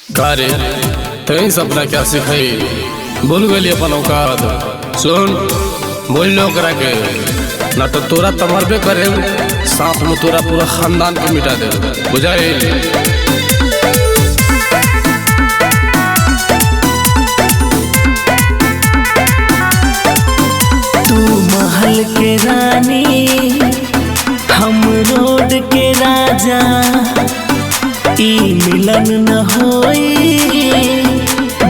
का रे तही सपना क्या सिखाई भूल गई अपन औकात। सुन बोल लो करा के ना तो तोरा तमरबे करे, साथ में तोरा पूरा खानदान के मिटा दे, बुझाई? तू महल के रानी, हम रोड के राजा, ई मिलन न होई,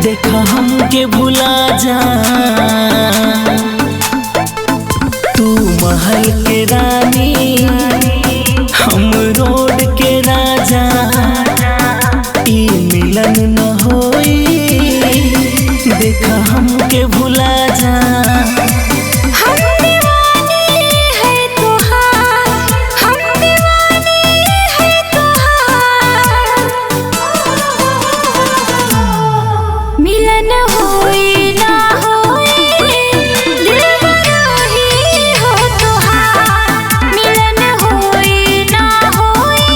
देखा हमके भुला जा। तू महल के रानी, हम रोड के राजा, ई मिलन न होई, देखा हमके भुला जा। हम दीवाने हैं तुहार, हम दीवाने हैं तुहार। मिलन होई ना होई, दिल बराही हो तुहार। मिलन होई ना होई,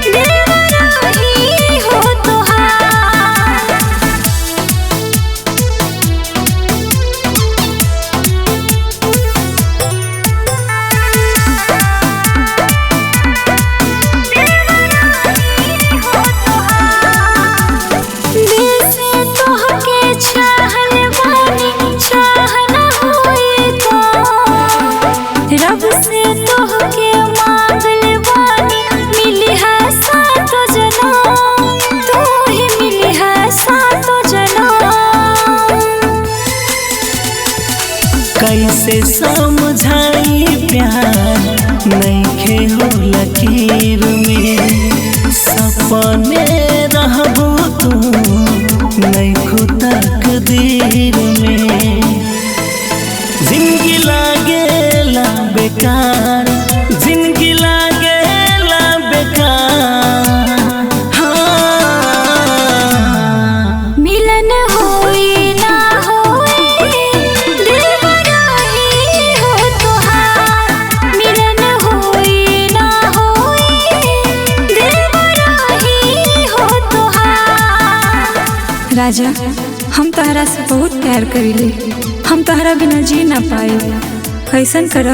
दिल बराही हो तुहार। दिल से तोहके चाहल बानी, चाह न होई तो। रब से तोहके मांगल बानी, मिली है सातो जनम, तू ही मिली है सातो जनम। कैसे समझाई प्यार नइखे हो लकीर में, सपने रहबो तू नइखो तकदीर में। जिंदगी लागेला बेकार, जिंदगी लागेला बेकार। हाँ। मिलन होई ना होई, दिल बराही हो तुहार। मिलन होई ना होई, दिल बराही हो तुहार। राजा, हम तहरा से बहुत प्यार करीले, हम तहरा बिना जी ना पाए। ऐसन कर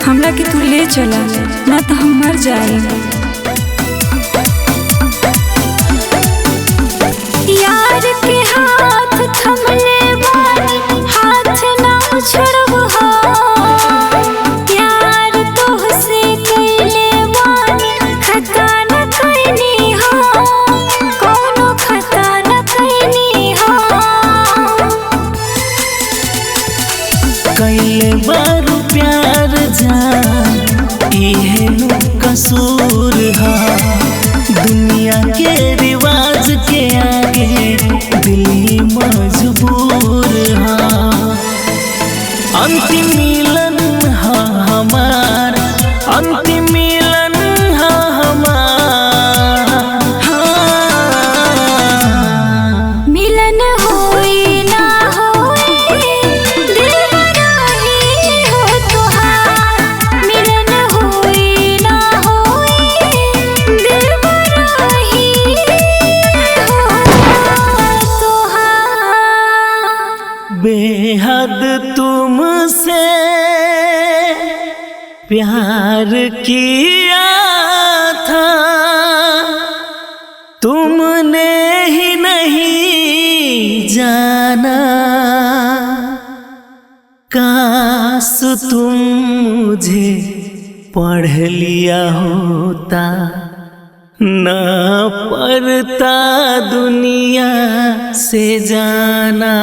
हमरा के तू ले चला, ना तो हम मर जाए। यार के हाथ थमले बानी, हाथ ना छोड़ब हो। प्यार तोहसे कइले बानी, खता न कइनी हो, कोनो खता न कइनी हो। कैले बारू प्यार जान, इहे नु कसूर हा। दुनिया के रिवाज के आगे दिल ही मजबूर हा। अंतिम मिलन हा हमार, अंतिम मिलन हा हमार। हाँ। मिलन होई ना होई, दिल बराही हो तुहार। मिलन होई ना होई, दिल बराही हो तुहार। बेहद तुमसे प्यार किया था, तुमने ही नहीं जाना। काश तुम मुझे पढ़ लिया होता, ना पढ़ता दुनिया से जाना।